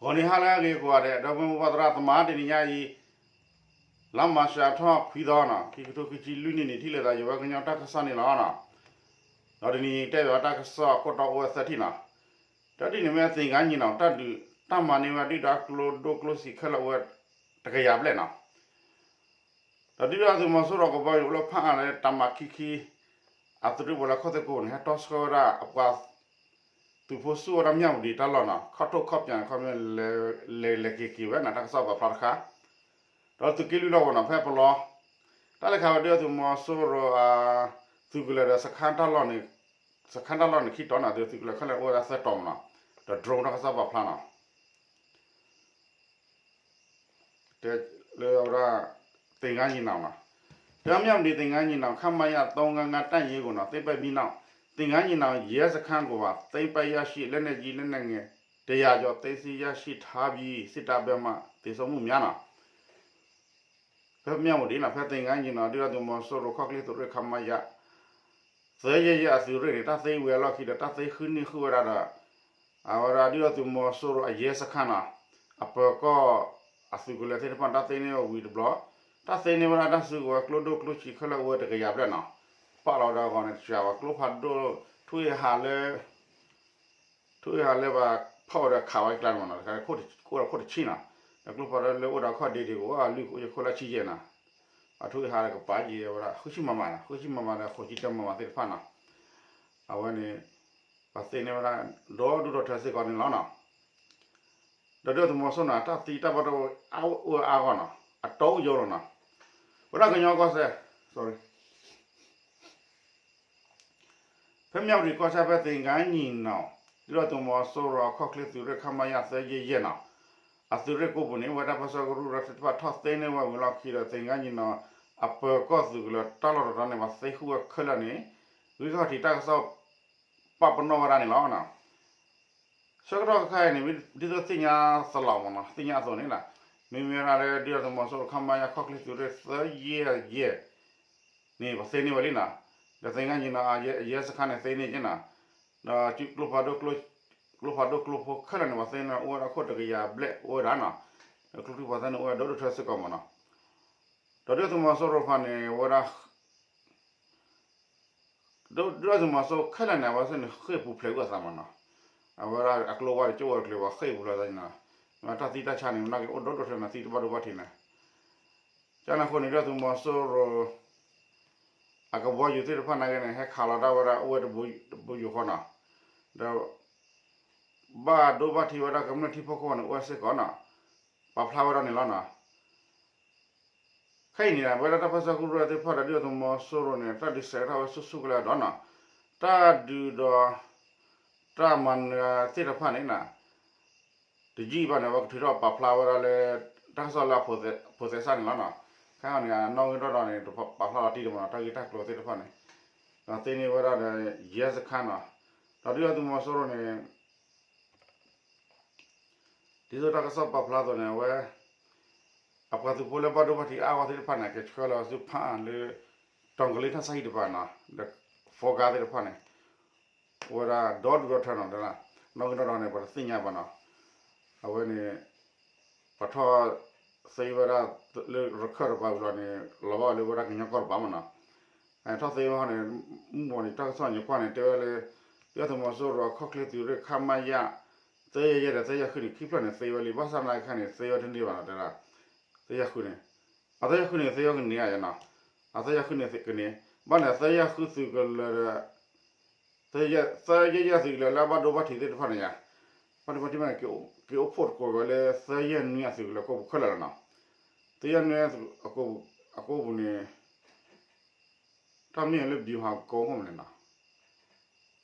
ဂီၤနံၤဟါလၢအဂ့ၤကိးဂၤဒဲး ဒီပုၢ်ဝဲၢ်သရၣ်သမါ တနံၤညါအံၤ လါမၢ်ၡးထီၣ်ခွံသီနီၤ ခံကထိခံဆံလွံၢ်နံၣ်န့ၣ် ထံၣ်လိာ်သးယဝဲကညီတၢ်ကစီၣ်န့ၣ်လီၤနီၤ. ဒီးတနံၤအံၤတဲဘၣ်တၢ်ကစီၣ်အခိၣ်တီအိၣ်ဝဲသၢထံၣ်နီၤ. တထံၣ်န့ၣ်မ့ၢ်သ့ၣ်ညါညီၣ်နီၤ တၢ်ဒုးတၢ်မၤန့ၢ်ဝဲဒုၣ်ဒါကျိဒိၣ်ကျိဆံးခဲလၢာ်အိၣ်ဝဲတကယၤဘျဲၣ်နီၤ. ဒီးဒုၣ်ဒါသုးမီၤစိရိၤကဘီယူၤအိၣ်လၢဖးအါလၢတၢ်မၤခံခံ အသုးရ့ၣ်ပူၤလၢခီၣ်သ့ၣ်ကိးန့ၣ် ဟဲတီဆှၢဝဲဒၣ်အပှၤ သုးဖိဆူၣ်ဝဲဒၣ်မၠၣ်ဝတံၤတၢ်လီၢ်နီၤ ခီၣ်ထိၣ်ခီၣ်ပၠးန့ၣ် ခီမ့ၢ်လဲၤလဲၤက့ၤက့ၤဝဲနီၤ တၢ်ကစီၣ်ပာ်ဖျါတခါ ဒီးသုးက့လွံၢ်လီၢ်ဝဲနီၤ ဖဲပလီ တၢ်လဲၤခးဝဲဒုၣ်ဒါသုးမီၤစိရိၤအ သုးကလၢၤဒီးစခန်းတၢ်လီၢ်န့ၣ် စခန်းတၢ်လီၢ်န့ၣ်ခံတီၤနီၤ ဒီးသုးကလၢၤခဲလၢာ်အိၣ်ဝဲဒၣ်သၢတီၤမနီၤ ဒီး drone တၢ်ကစီၣ်ပာ်ဖျါနီၤ တဲလၢဝဲဒၣ် သ့ၣ်ညါညီၣ်နီၤနီၤ ဒီးမၠၣ်ဝတံၤသ့ၣ်ညါညီၣ်နီၤ ခမရ သုံးငါးငါး တပ်ရင်းကိုနော် သိမ်းပိုက်ပြီးနောက် သင်္ဃန်းညီနောင်ရဲစခန်းကိုပါ သိမ်းပိုက်ရရှိ လက်နက်ကြီး လက်နက်ငယ် တစ်ရာကျော် သိမ်းဆည်းရရှိထားပြီး စစ်တပ်ဘက်မှ သေဆုံးမှုများနော် ဖဲမၠၣ်ဝတံၤနီၤ ဖဲသ့ၣ်ညါညီၣ်နီၤ ဒုၣ်ဒါသုးမီၤစိရိၤခီၣ်ချ့သုးရ့ၣ် ခမရ သၢယဲၢ်ယဲၢ်အသုးရ့ၣ်န့ၣ် တၢ်သ့ဝံၤအလီၢ်ခံဒီး တၢ်သ့ဃုန့ၢ်ဃုာ်ဝဲဒၣ်ဒီး အဝဲဒၣ်ဒုၣ်ဒါသုးမီၤစိရိၤအရဲစခန်းနီၤ အပၢၤကီၢ်အသုးကလၢၤသ့ၣ်တဖၣ်န့ၣ် တၢ်သ့န့ၢ်ဝဲဝံၤတဘျီ တၢ်သ့န့ၢ်ဝဲဒၣ်တၢ်စုကဝဲၤကျိဒိၣ်ကျိဆံးခဲလၢာ်အိၣ်ဝဲတကယၤဘျဲၣ်နီၤ ပာ်လီၤဝဲဒၣ်အဂီၢ်န့ၣ် တစှၤဝဲကျိဖးဒိၣ် ထွံၣ်ဟးလၢ ထွံၣ်ဟးလၢဘၣ်ဖီၣ်ဝဲဒီးခးဝဲကျါန့ၣ်မနီၤ တခါအိၣ်ဒီးခိၣ်တဆံနီၤ ဒီးကျိဖးဒိၣ်လၢအိၣ်ဒီးခီၣ်ဒ့ဒ့ၣ်ကအိၣ်အလွံၢ်ယဲၢ်ခိၣ်လၢဆံယဲၢ်နီၤ အထွံၣ်ဟးဒီးကပာ်ယဲၢ်ဝဲဒၣ် ဃုဆံမမနီၤ ဃုဆံမမဒီးဃိးဆံတၢမမသ့ၣ်တဖၣ်နီၤ အဝဲန့ၣ် ပှၤသ့န့ၢ်ဝဲဒၣ် ဒီဒူၣ်ဒီထၢစ့ၢ်ကီးန့ၣ်လီၤနီၤ ဒီးဒုၣ်ဒါသုးမီၤစိရိၤန့ၣ် တၢ်သံတၢ်ဘၣ်ဒိအိၣ်အါဂီၢ်နီၤ အတီအူယိာ်လီၤနီၤ ဝဲဒၣ်ကညီကီၢ်စဲၣ် sorry ဖဲမၠၣ်ဝတံၤကီၢ်ဆၣ်ဖဲသ့ၣ်ညါညီၣ်နီၤ ဒုၣ်ဒါသုးမီၤစိရိၤအခီၣ်ချ့သုးရ့ၣ် ခမရ သၢယဲၢ်ယဲၢ်နီၤ အသုးရ့ၣ်ကိးပူၤန့ၣ် ဝဲဒၣ်ပၢဆှၢကရူၢ်ရၢသ့ၣ်တဖၣ်ထီၣ်သ့န့ၢ်ဝဲဝံၤလီၢ်ခံဒီး သ့ၣ်ညါညီၣ်နီၤ အပၢၤကီၢ်သုးကလၢၤတၢ်လီၢ်တတီၤန့ၣ် ပှၤသ့ဃုာ်ဝဲခဲလၢာ်န့ၣ် ဂံၢ်ခီၣ်ထံးတၢ်ကစီၣ် ပာ်ပနီၣ်ဝဲဒၣ်န့ၣ်လီၤ. ဆၢကတီၢ်ခဲအံၤန့ၣ် ဒ်သိးသ့ၣ်ညါသလီၤမးနီၤ သ့ၣ်ညါအသိးန့ၣ်လီၤ. မ့မ့ၢ်ဝဲဒၣ်လၢဒုၣ်ဒါသုးမီၤစိရိၤ ခမရ ခီၣ်ချ့သုးရ့ၣ် သၢယဲၢ်ယဲၢ်န့ၣ် ပှၤသ့န့ၢ်ဝဲလံနီၤ. ဒီးသ့ၣ်ညါညီၣ်နီၤ အရဲစခန်းန့ၣ်သ့န့ၢ်က့နီၤ. ဒီးကျိဖးဒိၣ် ကျိဖးဒိၣ်ကျိဖိခဲလၢာ်န့ၣ် ပှၤသ့န့ၢ်အိၣ်ဝဲဒၣ်ခိၣ်တကယၤဘျဲၣ်အိၣ်ဝဲဒၣ်နီၤ. ဒီးကျိချံပှၤသ့န့ၢ်အိၣ်ဝဲဒၣ်ဒီဒူၣ်ထၢစ့ၢ်ကီးမးနီၤ. ဒီးဒုၣ်ဒါသုးမီၤစိရိၤတဖၣ်န့ၣ် ဝဲဒၣ် ဒုၣ်ဒါသုးမီၤစိရိၤခဲလၢာ်န့ၣ် အဝဲသ့ၣ်န့ၣ် ဃ့ၢ်ပူၤဖျဲးကွံာ်အသးမးနီၤ. အဝဲဒၣ်အကျိဝါတကၠိဝဲတကျိၤဘၣ် ဃ့ၢ်ပူၤဖျဲးသးန့ၣ်နီၤ. မ့ၢ်တၢ်သံတၢ်ဆါန့ၣ် မ့ၢ်နာ်က့အိၣ်ဒီဒူၣ်ထၢနီၤ သံတဘၣ်ဒိဘၣ်ထံးန့ၣ်. ကန့ၣ်အဃိန့ၣ် ဒုၣ်ဒါသုးမီၤစိရိၤ အကဘီယူၤသ့ၣ်တဖၣ်နာ်က့န့ၣ် ဟဲခးလီၤဒၣ်ဝဲဒၣ်အိၣ်ဝဲတဘိယူၤဃီနီၤ. ဒီး ဘၣ်ဒိဘၣ်ထံးဝဲဒၣ်ကမျၢၢ်ထံဖိကီၢ်ဖိန့ၣ် အိၣ်ဝဲစ့ၢ်ကီးနီၤ. ပာ်ဖျါဝဲဒၣ်န့ၣ်လီၤနီၤ. ခဲအံၤန့ၣ် ဝဲဒၣ်တၢ်ပၢဆှၢကရူၢ်သ့ၣ်တဖၣ်ဒီး ဒုၣ်ဒါသုးမီၤစိရိၤန့ၣ် တၢ်ဒုးစဲးထီၣ်ဝဲဆူၣ်ဆူၣ်ကလဲာ်ဒီးနီၤ, တၢ်ဒုးဒီး တၢ်မၤနၢၤသ့ၣ်တဖၣ်န့ၣ်နီၤ, တယံာ်ဘၣ်န့ၣ် အဝဲကထုးထီၣ်ပာ်ဖျါဝဲဒၣ်လၢ တၢ်ကစီၣ်လၢအဖိးသဲစးန့ၣ်လီၤနီၤ. ခဲအံၤန့ၣ် အနီၣ်ဂံၢ်နီၣ်ဒွးန့ၣ် ပာ်ဖျါလီၤတံၢ်ဒံးမးနီၤ တၢ်ဂ့ၢ်တၢ်ကျိၤသ့ၣ်တဖၣ်န့ၣ်, ဒီးသ့န့ၢ်ဝဲဒၣ်ဒီး ရဲစခန်းနီၤ, ဒီးဒုၣ်ဒါသုးမီၤစိရိၤန့ၣ် ဒ်သိးတၢ်ကစီၣ်ပာ်ဖျါအသိးန့ၣ် အဝဲ အပှၤသုးဖိလၢဘၣ်ဒိဘၣ်ထံးအါဂီၢ်သ့ၣ်တဖၣ်န့ၣ် ကဆှၢလီၤဆူဖးအါလၢ တီၤကလ့ထၣ်ဆါဟံၣ်တပၤနီၤ, ဒီး Fort Gras သ့ၣ်တဖၣ်န့ၣ် အိၣ်ဝဲဒၣ်ဒီဒူၣ်ဒီထၢနီၤ, နီၣ်ဂံၢ်နီၣ်ဒွးန့ၣ် ပတသ့ၣ်ညါဘၣ်နီၤ, အဝဲန့ၣ် ပှၤထီၣ်သ့ဝဲဒၣ်လၢရခၢၣ်တပၤဝံၤလီၤန့ၣ် လီၤဘၣ်ဝဲလၢဝဲဒၣ်ကညီကီၢ်တပၤမးနီၤ, ထီၣ်သ့ဝဲဟီန့ၣ် မုၢ်ဘီန့ၣ် တၢ်ကစီၣ်ညါကွၢ်န့ၣ် တဲဝဲလၢ ဒုၣ်ဒါသုးမီၤစိရိၤအခီၣ်ချ့သုးရ့ၣ် ခမရ သၢယဲၢ်ယဲၢ်ဒီးသၢယဲၢ်ဃုန့ၣ် ခံဖျၢၣ်န့ၣ်သ့ဝဲလံ, ဘၣ်ဆၣ်သနာ်က့န့ၣ် သ့ဝဲတန့ၢ်ဘၣ်နီၤ တဲဒၣ်, သၢယဲၢ်ဃုန့ၣ်, အသၢယဲၢ်ဃုန့ၣ် သ့ဝဲကန့ၢ်ဧါနီၤ, အသၢယဲၢ်ဃုန့ၣ်ကန့ၢ်, ဘၣ်န့ၣ် သၢယဲၢ်ဃုသုးကလၢၤဒီး သၢယဲၢ်ယဲၢ်သုးကလၢၤလၢအဘၣ်ဒိဘၣ်ထံးသ့ၣ်တဖၣ်န့ၣ်ယါ, ဘၣ်ဒိဘၣ်ထံးမးန့ၣ် က့ၤအိၣ်ဖှိၣ်တကိးဝဲလၢသၢယဲၢ်နွံအသုးကလၢၤကိးပူၤခဲလၢာ်လီၤနီၤ, သၢယဲၢ်နွံ အကိးပူၤန့ၣ် တၢ်မ့ၢ်လၢ ဗျူဟာကုန်း မးန့ၣ်နီၤ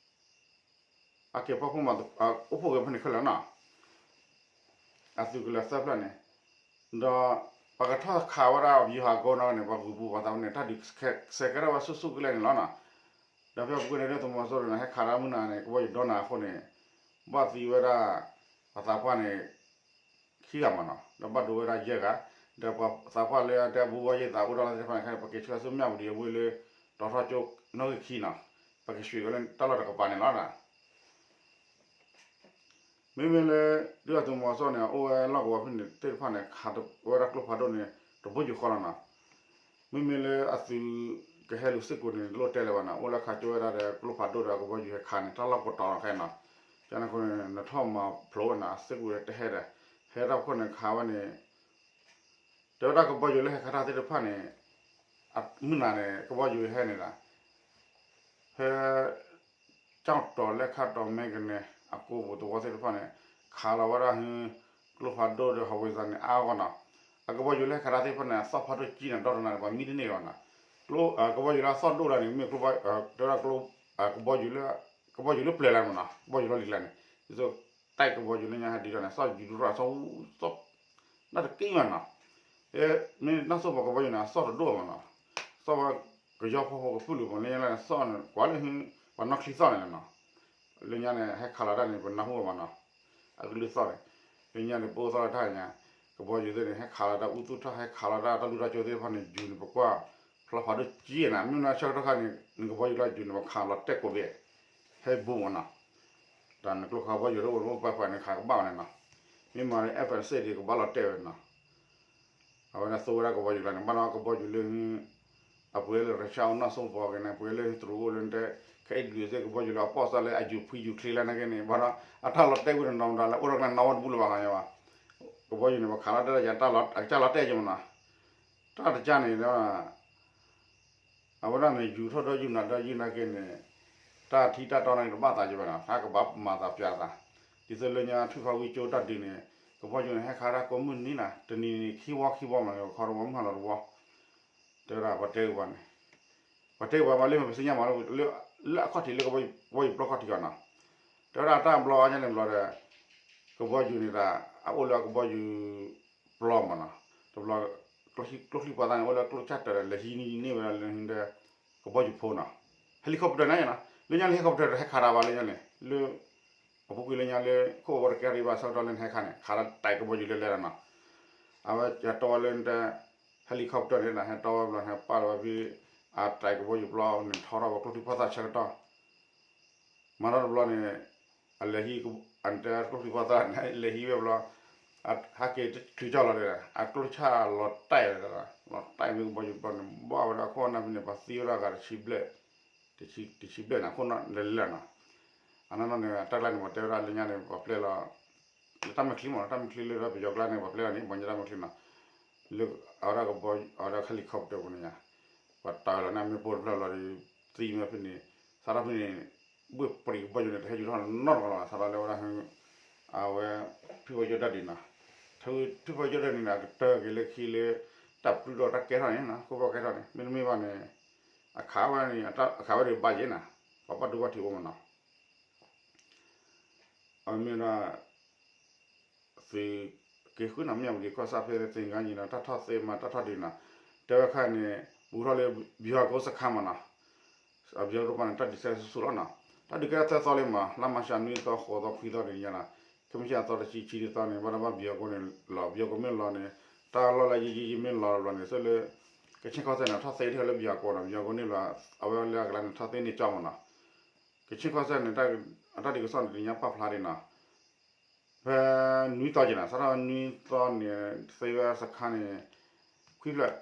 အက့ၤဖီၣ်ဖိမး အိၣ်ဖှိၣ်က့ၤဖဲန့ၣ်ခဲလၢာ်နီၤ, အသုးကလၢၤသၢဖျၢၣ်န့ၣ်, ဒီးပှၤကထီၣ်ခးဝဲဒၣ် ဗျူဟာကုန်း နီၤန့ၣ် ပှၤဂုၤပူၤပှၤသးပှၢ်န့ၣ် တၢ်ဒုးစဲးကဲထီၣ်ဝဲဆူၣ်ဆူၣ်ကလဲာ်န့ၣ်လီၤနီၤ, ဒီးဖဲအပူၤကွံာ်န့ၣ် ဒုၣ်ဒါသုးမီၤစိရိၤန့ၣ် ဟဲခးတၢ်မုၢ်နၤန့ၣ် ကဘီယူၤဒီနၤအဃိန့ၣ်, ဘၣ်သံဝဲဒၣ် ပှၤသးပှၢ်န့ၣ် ခံဂၤမးနီၤ, ဒီးဘၣ်ဒိဝဲဒၣ်ယဲၢ်ဂၤ, ဒီးပှၤသးပှၢ်လၢတၢ်ဘူၣ်ဘၣ်ယဲၢ်သးအိၣ်ဒီးသ့ၣ်တဖၣ်န့ၣ် ခဲအံၤပက့ၤဆှၢဆူမၠၣ်ဝတံၤအဝ့ၢ်လၢ တီၤထီၣ်ကၠိနီၣ်ဂံၢ်ခံနီၤ, ပက့ၤဆှၢက့ၤလၢတၢ်လီၢ်တကပၤန့ၣ်လီၤ. မ့မ့ၢ်လၢ ဒုၣ်ဒါသုးမီၤစိရိၤန့ၣ် အိၣ်ဝဲလီၢ်ကဝီၤဖဲန့ၣ်သ့ၣ်တဖၣ်န့ၣ် ခးဝဲဒၣ်ကျိဖးဒိၣ်န့ၣ် တဘိယူၢ်ဃီလီၤနီၤ. မ့မ့ၢ်လၢအသုးကဟဲလူၤစ့ၢ်ကီးန့ၣ် တလိၣ်တဲလၢၤဘၣ်နီၤ, အိၣ်လၢခးကၠိဝဲဒၣ်ဒီး ကျိဖးဒိၣ်ဒီးကဘီယူၤဟဲခးန့ၣ် တၢ်လီၢ်ကတီၤလီၤခဲနီၤ. ကန့ၣ်အဃိန့ၣ် နထီၣ်မၤဖျိးဝဲနီၤ အစ့ၢ်ကီးတဟဲဒီး ဟဲတၢ်ဖီခိၣ်န့ၣ်ခးဝဲန့ၣ် တဲဝဲဒၣ်ကဘီယူၤလၢဟဲခးတၢ်သ့ၣ်တဖၣ်န့ၣ် မုၢ်နၤန့ၣ် ကဘီယူၤဟဲန့ၣ်ဒီး ဖဲ ကၠီၣ်တီၤလဲၣ်ခါတီၤမဲကနဲ အကိပူၤသဝီသ့ၣ်တဖၣ်န့ၣ် ခးလီၤဝဲဒၣ်ဟု ကျိဖးဒိၣ်ဒီး howitzer န့ၣ် အါဂီၢ်နီၤ. အကဘီယူၤလၢဟဲခးတၢ်သ့ၣ်တဖၣ်န့ၣ် အသီၣ်ဖးဒိၣ်ကံန့ၣ် ဒီတနၤန့ၣ် ပှၤမံတန့ၢ်လၢၤဘၣ်နီၤ. ကဘီယူၤလၢအသီၣ်ဒိၣ်လၢန့ၣ် မ့ၢ် တဲဝဲဒၣ် ကဘီယူၤလၢပျဲၤလၢမနီၤ ကဘီယူၤလီၤလံၤလၢန့ၣ် ဒ်သိး တၢ်ကဘီယူၤလၢညါဟဲဒ်ဒီးန့ၣ် သီၣ်ယူၤဒိၣ်ထီၣ်သီၣ် သီၣ် နၢ်တက့ၢ်မနီၤ. မ့ၢ်နီၢ်စိပီၤကဘီယူၤန့ၣ် အသီၣ်တဒိၣ်မနီၤ. သီၣ်ဝဲ ကယီဖီဖိကပုၢ်လုာ်မနီၤ လၢညါန့ၣ် သီၣ်န့ၣ် ကွၢ်လၢ ပှၤနီၢ်ချံသီၣ်န့ၣ်လီၤနီၤ. လၢညါန့ၣ် ဟဲခးလီၤတၢ်န့ၣ် ပနၢ်ဟူဘၣ်မနီၤ. အကလုၢ်သီၣ်န့ၣ် လၢညါန့ၣ် ပအိၣ်သီၣ်လၢတၢ်ညါ ကဘီယူၤသ့ၣ်န့ၣ် ဟဲခးလီၤတၢ်အူသူၣ်ထီၣ် ဟဲခးလီၤတၢ်တၢ်လူၢ်တၢ်ကၠိသ့ၣ်တဖၣ်န့ၣ် ယူၤန့ၣ် ပကွၢ် ဖျီဖးဒိၣ်ကံနၤ မ့ၢ်နီၢ်ဆၢကတီၢ်ခါန့ၣ် နကဘီယူၤလၢယူၤန့ၣ် ပခးလီၤတဲာ်ကိးဘ့ၣ် ဟဲဘူးမနီၤ. တၢ်နကျိခးကဘီယူၤတအိၣ် နအိၣ်ပာ်ပှၤန့ၣ် ခးကဘၣ်ဝဲန့ၣ်နီၤ. မ့ၢ်မၤလၢ F N C ဒ်ကဘၣ်လီၤတဲာ်ဝဲနီၤ. အဝဲဒၣ်သိဝဲဒၣ်ကဘီယူၤလၢန့ၣ် ဘၣ်ဒီးကဘီယူၤလၢ အပှဲၤလၢရၢၡါအိၣ်နီၢ်စိပီၤက့ၤန့ၣ် ပှဲၤလၢတရူးအိၣ်လၢတဲ ခဲအံၤဒုးသ့ၣ်ကဘီယူၤလၢအပိာ်စၢ်လၢအယူၤဖှံယူၤချ့လၢနာ်က့န့ၣ် ဘၣ်ဒီး အတၢ်လီၤတဲာ်ဝဲန့ၣ်နီၢ်မတၤလၢအိၣ်ထီၣ်ကျါနီၢ်ဝဲတဘူၣ်လၢၤဘၣ်ဃီညါဘၣ်. ကဘီယူၤန့ၣ် ပခးလီၤတဲာ် အကစၢ်လီၤတဲာ်က့ၤမနီၤ. တၢ်တကၢ်န့ၣ်ဒီး အဝဲဒၣ်န့ၣ်ယူၤထီၣ်ဒီးယူၤနၤဒီးယူၤနာ်က့န့ၣ် တၢ်ထံတၢ်တီနာ်က့တဘၣ်သးက့ၤဘၣ်နီၤ တၢ်ကဘၣ်မၤသးပၠးသး. ဒ်သိးလၢညါထွံၣ်ဖးဝံကၠိတၢ်ဒုးန့ၣ် ကဘီယူၤန့ၣ် ဟဲခးတၢ်ကိးမုၢ်နံၤနီၤ တနံၤနံၤခံဝီခံဝီမနီၤ ခီတဝီမုၢ်ဟါလီၤတဝီ တဲဝဲဒၣ်ပှၤတဲက့ၤပှၤန့ၣ် ပှၤတဲက့ၤပှၤဘၣ်လၢမ့ၢ်ပသ့ၣ်ညါမး လၢအခီၣ်ထံးလၢကဘီယူၤပျီခီၣ်ထံးအီၤနီၤ. တဲဝဲဒၣ်တၢ်ဘျီအါညါန့ၣ်ဘျီဒီး ကဘီယူၤန့ၣ်ဒၣ် အအိၣ်လၢအကဘီယူၤပျီမးနီၤ. တဘျီ ကျိချံပှၤသးန့ၣ် အိၣ်လၢကျိဆၣ်တၢၢ်ဒီး လဲၤဟံးန့ၢ်ဝဲဒၣ်လၢဟံးဒီး ကဘီယူၤဖိနီၤ. helicopter န့ၣ်နီၤ လၢညါလၢ helicopter တဟဲခးတၢ်ဘၣ်လၢညါန့ၣ် လၢ အပူၤကွံာ်လၢညါလၢ ခိၣ်ဝဲတကဲထီၣ်ဒံးဘၣ်ဆၢကတီၢ်လၢနဟဲခးန့ၣ် ခးတၢ်တၢ်ကဘီယူၤလၢလဲၤလီၤနီၤ. အဝဲယတီဝဲလၢနတဲ helicopter န့ၣ် ဟဲတီဝဲဘျီ ဟဲပာ်လီၤဝဲဖဲ အတၢ်ကဘီယူၤပျီန့ၣ် ထီထီၣ်ဝဲကျိချံပှၤသးဆၢကတီၢ် မၤထီၣ်တဘျီန့ၣ် အလဲၤဟံး အတဲကျိချံပှၤသးန့ၣ် လဲၤဟံးဝဲဘျီ ဟဲက့ၤတချုးကၠီလီၤဒီး အကျိဆၣ်လီၤတဲာ် လီၤတဲာ်မ့ၢ်ကဘီယူၤပျီန့ၣ် ဘၣ်ဝဲဒၣ်ခိၣ်နၢ်ဖဲန့ၣ် ပှၤသံဝဲဒၣ်ဂၤတဆံဘျဲၣ် တဆံဘျဲၣ်န့ၣ် ခိၣ်နၢ်လဲၤလဲၤနီၤ. အနီၢ်နီၢ်န့ၣ် တၢ်ကျါန့ၣ် ပှၤတဲဝဲဒၣ်လၢညါန့ၣ် ပှၤပျဲလီၤ လၢတၢ်မဲာ်ချံမး တၢ်မဲာ်ချံလၢပယီၤကျါန့ၣ် ပှၤပျဲလီၤန့ၣ် ပှၤညါတၢ်မဲာ်ချံနီၤ. လၢအဝဲဒၣ်ကဘီ အဝဲဒၣ် helicopter ပူၤန့ၣ်ညါ ပှၤတၢ်လီၤန့ၣ် မ့ၢ်ပိၢ်တဖျၢၣ်လီၤဒီး သံမ့ၢ်ဖဲန့ၣ် စးထီၣ်ဖဲန့ၣ် ဘှ့ၣ်ပှ့ၤကဘီယူၤန့ၣ် တဟဲယူၤထီၣ်နီတဘျီလီၤ စးထီၣ်လၢဝဲဒၣ် အဝဲ ထွံၣ်ဖီကၠိတၢ်ဒုးနီၤ. ထွံၣ်ဖီကၠိတၢ်ဒုးန့ၣ် အကတၢၢ်က့ၤလၢခံလၢ တၢ်ပျုၢ်ဒီးတၢ်ကဲထီၣ်န့ၣ်နီၤ ခိၣ်ဖီကဲထီၣ်န့ၣ် မ့တမ့ၢ်ဘၣ်န့ၣ် အခးဝဲန့ၣ် အခးဝဲဒၣ်ဘၣ်ယဲၢ်နီၤ ပှၤဘၣ်ဒိဘၣ်ထံးအိၣ်မးနီၤ. အမ့ၢ်ဒၣ် သုးက့ဃုနီၤ မ့ၢ်အဝံၤဒံးကီၢ်စၢ်ဖဲသ့ၣ်ညါန့ၣ်ဒီး တၢ်ထီၣ်သ့မး တၢ်ထီၣ်ဒုးနီၤ တဲဝဲခါန့ၣ် ဘူးထီၣ်လၢ ဘံဟီၣ်ကိစခါမးနီၤ. အဘံဟီၣ်ကိပှၤန့ၣ် တၢ်ဒုးစဲဆူၣ်လီၤနီၤ တၢ်ဒုးကဲထီၣ်သၢသီလံမး လါမၤရှးနွံသီ ဃိးသီ ခွံသီဒ်န့ၣ်ညါနီၤ ခဲမုၢ်ဆ့ၣ်အသီတဆံ ဆံတသီန့ၣ် ဘၣ်ဒီးဘၣ်ဘံဟီၣ်ကိန့ၣ်လီၤ ဘံဟီၣ်ကိမ့ၢ်လီၤန့ၣ် တၢ်လီၢ်လၢယံာ်ယံာ်ယံာ်မ့ၢ်လီၤတဘျီန့ၣ် သိလၢ ကဆ့ၣ်ကီၢ်စဲၣ်န့ၣ် ထီၣ်သ့ထီၣ်လၢဘံဟီၣ်ကိနီၤ ဘံဟီၣ်ကိန့ၣ်လီၤ အဝဲလၢအကလါန့ၣ် ထီၣ်သ့န့ၢ်ကၠီမးနီၤ ကဆ့ၣ်ကီၢ်စဲၣ်န့ၣ် အတၢ်ဒုးကစီၣ်န့ၣ် တနံၤညါပာ်ဖျါဒံးနီၤ ဖဲနွံသီက့ၤနီၤ စးထီၣ်နွံသီန့ၣ် သ့ဝဲစခါန့ၣ် ခွံဖျၢၣ်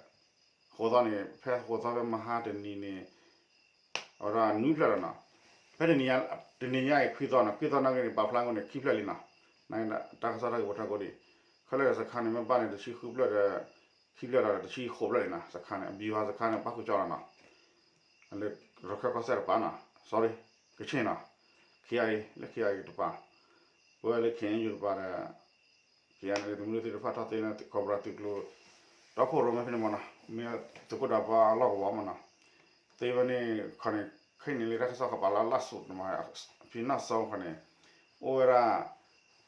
ဃိးသီန့ၣ် ဖဲဃိးသီဖဲမဟါတနံၤန့ၣ် အဝဲဒၣ်နွံဖျၢၣ်လီၤနီၤ ဖဲတနံၤညါ တနံၤညါအံၤခွံသီနီၤ ခွံသီနာ်က့န့ၣ် ပာ်ဖျါငိၣ်န့ၣ် ခံဖျၢၣ်လံနီၤ တၢ်ကစီၣ်တၢ်ဂ့ၢ်ဝီထီၣ်ကိးဒံး ခဲလၢာ်စခါန့ၣ် မ့ၢ်ဘၣ်န့ၣ် တဆံဃုဖျၢၣ်ဒီး ခံဖျၢၣ်ဒီး တဆံဃိးဖျၢၣ်လံနီၤ စခါန့ၣ် အဘံဟီၣ်စခါန့ၣ် ပၣ်ဃုာ်ကၠီလီၤနီၤ လၢ ရခဲၣ်ကီၢ်စဲၣ်တပၤနီၤ sorry ကဆ့ၣ်နီၤ ခ့အံၤ လၢခ့အံၤတပၤ ပဝဲလၢ ခ့အံၤယူၤတပၤဒီး ခ့အံၤန့ၣ် သုးမုၢ်ဒိၣ်သ့ၣ်တဖၣ်ထီၣ်သ့န့ၣ် ခီၣ်ဘြၣ်သုးကျိၤ ဒီခိၣ်ရိၣ်မဲဖဲန့ၣ်မးနီၤ မ့ၢ်သုးခိၣ်ဒးပှၤအလီၢ်ကဝီၤမးနီၤ သ့ဝဲန့ၣ်ခီန့ၣ် ခဲအံၤန့ၣ်လၢတၢ်ကစီၣ်ကပာ်လၢလၢ်စိးတမး ဖံနီၢ်စီခီန့ၣ် အိၣ်ဝဲဒၣ်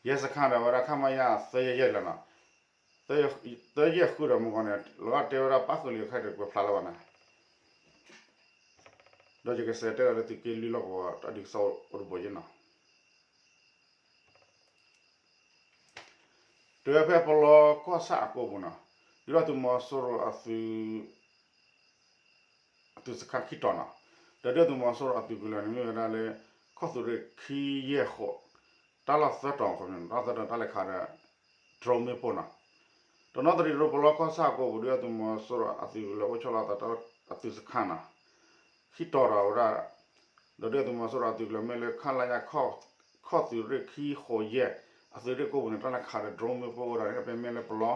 ယဲၢ်စခါဒီးဝဲဒၣ် ခမရ သၢယဲၢ်ယဲၢ်လီၤနီၤ သၢယဲၢ်ဃုဒီးမုၢ်ဂီၤန့ၣ် လီၤဂာ်တဲဝဲဒၣ်ပၣ်ဃုာ်လံခဲအံၤဒီးကွဲးဖျါလၢၤဘၣ်န့ၣ် ဒီးယကစးတဲဒီးလၢသုးက့လွံၢ်လီၢ်ကဝီၤ တၢ်ဒုးကစီၣ်အိၣ်တဘိယဲၢ်နီၤ တုၤဝဲဖဲပလီကီၢ်ဆၣ်အကိပူၤနီၤ ဒုၣ်ဒါသုးမီၤစိရိၤအသုး အသုးစခါခံတီၤနီၤ ဒီးဒုၣ်ဒါသုးမီၤစိရိၤအသုးကလၢၤန့ၣ် မ့ၢ်ဝဲဒၣ်လၢ ခီၣ်သုးရ့ၣ်ခံယဲၢ်ဃိး တၢ်လီၢ်သၢတီၤ တၢ်လီၢ်သၢတီၤ တၢ်လဲၤခးဒီး drone မ့ၣ်ပိၢ်နီၤ, တနီသရံၣ်တရူး ပလီကီၢ်ဆၣ်အကိပူၤ ဒုၣ်ဒါသုးမီၤစိရိၤအသုးကလၢၤအိၣ်ဆီလီၤအသး အသုးစခါနီၤ, ခံတီၤဒီးဝဲဒၣ် ဒီးဒုၣ်ဒါသုးမီၤစိရိၤအသုးကလၢၤမ့ၢ်လၢ ခလရ ခီၣ်သုးရ့ၣ်ခံဃိးယဲၢ် အသုးရ့ၣ်ကိပူၤန့ၣ် တၢ်လဲၤခးဒီး drone မ့ၣ်ပိၢ်အိၣ်ဒီးန့ၣ် ဖဲမ့ၢ်လၢပလီ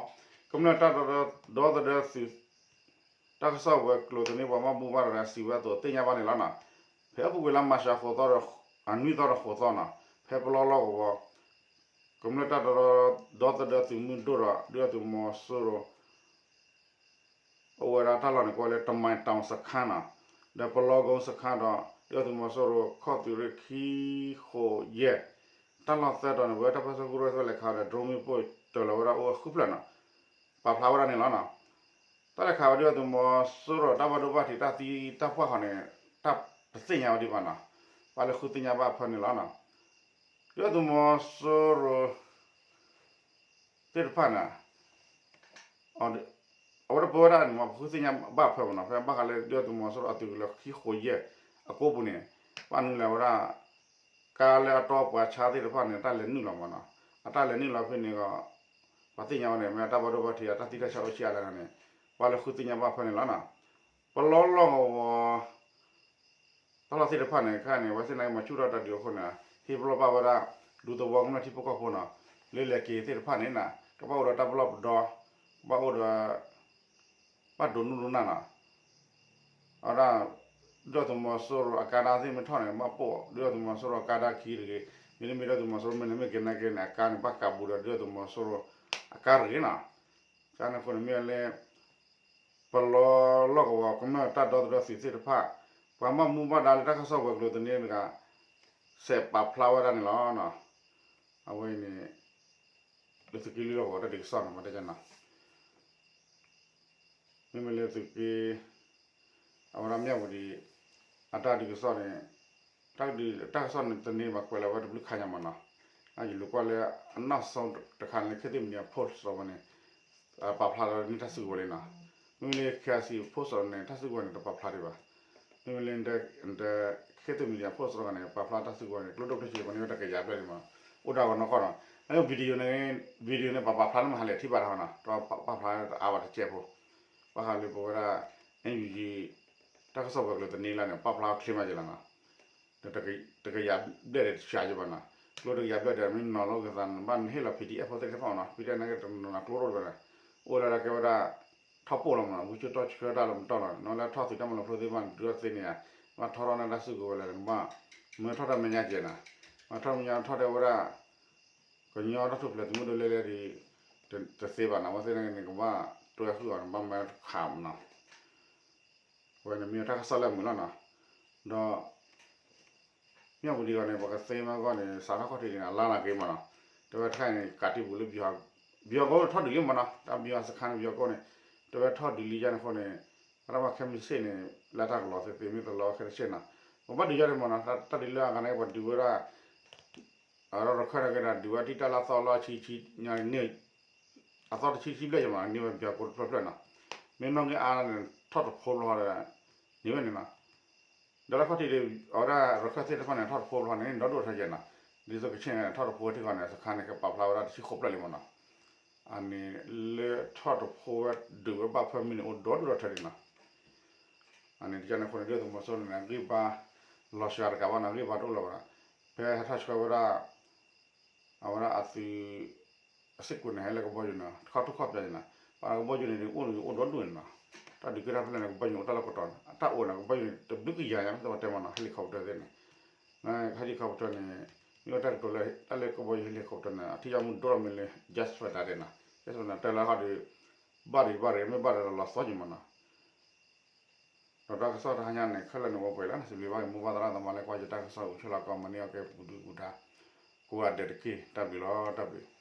ကမျၢၢ်တၢ်ဒီသဒၢသုး တၢ်ကစီၣ်ဝဲၤကျိၤသန့ပှၤဘၣ်မူဘၣ်ဒါစံးဝဲအသိးသ့ၣ်ညါဘၣ်န့ၣ်လီၤနီၤ. ဖဲအပူၤကွံာ်လါမၢ်ၡးဃိးသီဒီး အနွံသီဒီးဃိးသီနီၤ, ဖဲပလီလီၢ်ကဝီၤ ကမျၢၢ်တၢ်ဒီသဒၢသုးမုၢ်ဒိၣ်ဒီး ဒုၣ်ဒါသုးမီၤစိရိၤ အိၣ်ဝဲဒၣ်တၢ်လီၢ်န့ၣ် ကိးဝဲလၢ တမံၤတီၤစခါနီၤ, ဒီးပလီကိစခါဒီး ဒုၣ်ဒါသုးမီၤစိရိၤ ခီၣ်သုးရ့ၣ်ခံဃိးယဲၢ် တၢ်လီၢ်သၢတီၤန့ၣ် ဝဲတၢ်ပၢဆှၢကရူၢ်သဲလဲၤခးဒီး drone မ့ၣ်ပိၢ်တၢၤလီၤဝဲဒၣ်အိၣ်ဝဲဃုဖျၢၣ်နီၤ, ပာ်ဖျါဝဲဒၣ်န့ၣ်လီၤနီၤ. တၢ်လဲၤခးဝဲဒုၣ်ဒါသုးမီၤစိရိၤတၢ်ဘၣ်ဒိဘၣ်ထံးတၢ်သံတၢ်ပှၢ်ဃီန့ၣ် တၢ်တသ့ၣ်ညါဝဲဒံးဘၣ်နီၤ, ပှၤလၢဃုသ့ၣ်ညါဘၣ်ဖၢန့ၣ်လီၤနီၤ. ဒုၣ်ဒါသုးမီၤစိရိၤ သ့ၣ်တဖၣ်န့ၣ် အဝဲတပၢဝဲဒၣ်န့ၣ်မ့ၢ် ပဃုသ့ၣ်ညါဘၣ်ဖၢမ့ၢ်နီၤ, ဖဲဘၣ်ဃးလၢဒုၣ်ဒါသုးမီၤစိရိၤအသုးကလၢၤခံဃိးယဲၢ်အကိပူၤန့ၣ် ဘၣ်နုၤလဲၣ်ဝဲဒၣ် ကါလၢအတီပှၤဆါသ့ၣ်တဖၣ်န့ၣ် အတၢ်လဲၤနုာ်လီၤမ့ၢ်နီၤ, အတၢ်လဲၤနုာ်လီၤဖဲန့ၣ်ဒီး ပှၤသ့ၣ်ညါဝဲန့ၣ် မ့ၢ်တၢ်ဘၣ်ဒိဘၣ်ထံးအတၢ်သံတၢ်ဆါအိၣ်ဆံးအါလဲၣ်န့ၣ် ပှၤလၢဃုသ့ၣ်ညါဘၣ်ဖၢန့ၣ်လီၤနီၤ. ပလီလီၢ်ကဝီၤ တၢ်လီၢ်သ့ၣ်တဖၣ်န့ၣ် ခဲအံၤန့ၣ် အဝဲသ့ၣ်န့ၣ်မၤဆူၣ်ထီၣ်တၢ်ဒုးအဃိန့ၣ် ဟ့ၣ်ပလီၢ်ဘၣ်ဝဲဒၣ် ဒူသဝီကမျၢၢ်ထံဖိကီၢ်ဖိနီၤ, လၢလဲၤက့ၤသ့ၣ်တဖၣ်န့ၣ်နီၤ ကဘၣ်အိၣ်ဒီးတၢ်ပလီၢ်ပဒီ ကဘၣ်အိၣ်ဒီး ဘၣ်ဒိးနုၢ်ဒိးနၢ်နီၤ, အဝဲဒၣ် ဒုၣ်ဒါသုးမီၤစိရိၤအကါဒါသ့ၣ်မ့ၢ်ထီၣ်န့ၣ် ဘၣ်ပိာ်ဒုၣ်ဒါသုးမီၤစိရိၤအကါဒါခံတဂ့ၤ, မ့တမ့ၢ်ဒုၣ်ဒါသုးမီၤစိရိၤမ့ၢ်န့ၣ်မ့ၢ်က့ၤနာ်က့ၤန့ၣ် အကါန့ၣ် ဘၣ်ကးဘူးဒီးဒုၣ်ဒါသုးမီၤစိရိၤအကါတဂ့ၤနီၤ. ကန့ၣ်အဃိန့ၣ်မ့ၢ်လၢ ပလီလီၢ်ကဝီၤကမျၢၢ်တၢ်ဒီသဒၢသုးသ့ၣ်တဖၣ် ပှၤဘၣ်မူဘၣ်ဒါလၢတၢ်ကစီၣ်ဝဲၤကျိၤသန့တဂၤ စဲးပာ်ဖျါဝဲဒၣ်န့ၣ်လီၤ. အဝဲအံၤန့ၣ် လၢသုးက့လွံၢ်လီၢ်ကဝီၤတၢ်ဒုးကစီၣ်န့ၣ် မ့တမ့ၢ်နီၤ မ့မ့ၢ်လၢသုးက့ အဝဲဒၣ်မၠၣ်ဝတံၤ အတၢ်ဒုးကစီၣ်န့ၣ် တၢ်ကစီၣ်န့ၣ်သန့ဘၣ်ကွဲးလီၤဝဲတဘျုးခါညါမ့ၢ်နီၤ, ယလူၤကွၢ်လၢအနီၢ်စိတခါန့ၣ်လၢ ခေတ်သစ် Media Post ဝဲန့ၣ် ပာ်ဖျါလီၤန့ၢ်တၢ်စုကဝဲၤလံနီၤ, မ့မ့ၢ်လၢ KIC Post န့ၣ် တၢ်စုကဝဲၤန့ၣ် တပာ်ဖျါဒံးဘၣ်, မ့မ့ၢ်လၢ ခေတ်သစ် Media Post န့ၣ် ပာ်ဖျါတၢ်စုကဝဲၤန့ၣ် ကျိဒိၣ်ကျိဆံး ပှၤန့ၢ်ဝဲတကယၤဘျဲၣ်န့ၣ်မ့ၢ် အိၣ်ဒၣ်ဂီၤနီၢ်ကီၢ်နီၤ, လၢ video န့ၣ် video န့ၣ် ပပာ်ဖျါလၢမဟါလဲၣ်ထံၣ်ဘၣ်တၢ်ဟီနီၤ, တပာ်ဖျါတအါဘၣ်တစဲးဖိ, ဘၣ်ဃးလၢပဝဲဒၣ် NUG တၢ်ကစီၣ်ပှၤကျိၤသန့လၢန့ၣ် ပာ်ဖျါချ့မးက့ၤလီၤနီၤ, တကယၤဘျဲၣ်ဒီးတစှၤက့ၤဘၣ်နီၤ, ကျိတကယၤဘျဲၣ်ဒီးမ့ၢ်နီၤလိကသးဘၣ်နဟ့ၣ်လီၤ PDF ဖိသ့ၣ်တဖၣ်နီၤ, PDF န့ၣ်က့ၤတနီၤနီၤကျိရိၣ်တဘၣ်န့ၣ်, အိၣ်လၢဒၣ်ကဲဝဲဒၣ် ထီၣ်ပိၢ်လီၤမ့ၢ်နီၤ, ဝံစိတီဆှၢတၢ်လီၤမတီၢ်လီၤ, နလၢထီၣ်သုးတၢ်မၤလီၤဖျိသ့ၣ်တဖၣ်န့ၣ် ဒုးထီၣ်သ့န့ၣ်ဧါ, ဘၣ်ထီထီၣ်န့ၢ်တၢ်စုကဝဲၤလၢနဘၣ်, မ့ၢ်ထီၣ်တၢ်မဲာ်ညါကဲနီၤ, မ့ၢ်ထီၣ်မဲာ်ညါထီၣ်တဲဝဲဒၣ် ကညီတၢ်ထူၣ်ဖျဲးသုးမုၢ်ဒိၣ်လဲၣ်လဲၣ်ဒီး တသ့ဘၣ်နီၤ, အဝဲသ့ၣ်န့ၣ်ကဘၣ်တွဲဃုာ်အီၤန့ၣ် ဘၣ်မၤတခါမ့ၢ်နီၤ, အဝဲန့ၣ်မ့ၢ်တၢ်ကစီၣ်လၢအမုာ်လီၤနီၤ, ဒီး မ့ၢ်ပူၤဒံးအီၤန့ၣ် ပကသ့မ့ၢ်ဂီၢ်န့ၣ် စးထီၣ်ခီၣ်ထံးန့ၣ် အလါနာ်က့မ့ၢ်နီၤ, တဲဝဲတခါအံၤန့ၣ် ကးတံာ်ပူၤလၢ ဘီကီထီၣ်ဒုးလံမ့ၢ်နီၤ, တၢ်ဘီစခါန့ၣ် ဘီကီန့ၣ် တဲဝဲထီၣ်ဒုးလံယါန့ၣ်အဃိန့ၣ် အတၢ်ဘၣ်ခဲမုၢ်ဆ့ၣ်န့ၣ် လၢတၢ်ကလီၤသ့သ့မ့ၢ်တလီၤခဲတဆ့ၣ်နီၤ, ပဘၣ်ဒုးယါန့ၣ်မ့ၢ်နီၤ, တၢ်ဒုးလၢအဂၤန့ၣ် ပှၤဒုးဝဲဒၣ် အရခၢၣ်န့ၣ်ကဲဒၣ် ဒုးဝဲတံၢ်တၢ်လၢအသီလီၤဆံဆံညါန့ၣ် အသီတဆံဆံဘျဲၣ်ယမ့ၢ်နီၤ, န့ၢ်ဝဲဘီကီတဖျၢၣ်ဖျၢၣ်နီၤ, မ့ၢ်နီၣ်ဂံၢ်အါန့ၣ် ထီၣ်တဖိဘျီဒီး န့ၢ်ဝဲန့ၣ်နီၤ, ဒီးလၢခီၣ်ထံးဒီး အဝဲဒၣ်ရခၢၣ်သ့ၣ်တဖၣ်န့ၣ် ထီၣ်တဖိဘျီန့ၣ် ဒီဒူၣ်ထီၣ်ကဲနီၤ, ဒ်သိးကဆ့ၣ်န့ၣ် ထီၣ်တဖိဝဲထံဃီန့ၣ် စခါန့ၣ် ကပာ်ဖျါဝဲဒၣ်တဆံဃိးဖျၢၣ်လံမ့ၢ်နီၤ, အန့ၣ်လၢထီၣ်တဖိဝဲဒုးဝဲဘၣ်ဖၢမုၢ်န့ၣ် အိၣ်ဒီဒူၣ်ထီၣ်ထဲဒံးနီၤ, အန့ၣ်တကန့ၣ်အဃိန့ၣ် ဒုၣ်ဒါသုးမီၤစိရိၤန့ၣ် အဂံၢ်ဘါလီၤစှၤတကးဘၣ်နီၤ, အဂံၢ်ဘါတအိၣ်လၢၤဘၣ်နီၤ, ဖဲဟဲထီၣ်ဆှၢဝဲဒၣ် အဝဲဒၣ်အသုး အစ့ၢ်ကီးန့ၣ် ဟဲလၢကဘီယူၤန့ၣ် တခီထူၣ်ခီၣ်ပၠးန့ၣ်နီၤ, ပှၤကဘီယူၤန့ၣ် အိၣ်အိၣ်ဒီဒူၣ်န့ၣ်နီၤ, တၢ်ဒုးကဲထီၣ်ဖဲလဲၣ်န့ၣ် ကဘီယူၤန့ၣ်အိၣ်တၢ်လီၢ်ကတီၤန့ၣ် အတၢ်အိၣ်န့ၣ် ကဘီယူၤန့ၣ်တဘျုးကယၤညါ မ့ၢ်တဲမ့ၢ်နီၤ, helicopter သ့ၣ်န့ၣ် helicopter န့ၣ် မ့ၢ်အိၣ်တၢ်ကတိၤလၢ တၢ်လၢကဘီယူၤ helicopter န့ၣ် အထံၣ်ယါမူဒိၣ်ထီၣ်မ့ၢ်လၢ jet fighter ဒဲးနီၤ, jet fighter တၢ်လၢဟီၣ်ဒီး ဘၣ်ဒံးဘၣ်ရ့ၣ် မ့ၢ်ဘၣ်ရ့ၣ်ဒီးလီၤသီက့ၤမ့ၢ်နီၤ ဒီးတၢ်ကစီၣ်တဟါညါန့ၣ် ခဲလၢာ်န့ၣ် ဝဲပှဲၤလၢနစံးဘျုးဘၣ်က့ၤ မိၢ်ပၢ်သရၣ်သမါလၢကွၢ်ယတၢ်ကစီၣ် အိၣ်ဆူၣ်လီၤကီး မၤန့ၢ်အီၣ်ကဲပူၤဒုၣ်ပူၤဒါ ကိးဂၤဒဲးတက့ၢ်. တၢ်ဘျုးလီၤ. တၢ်ဘျုး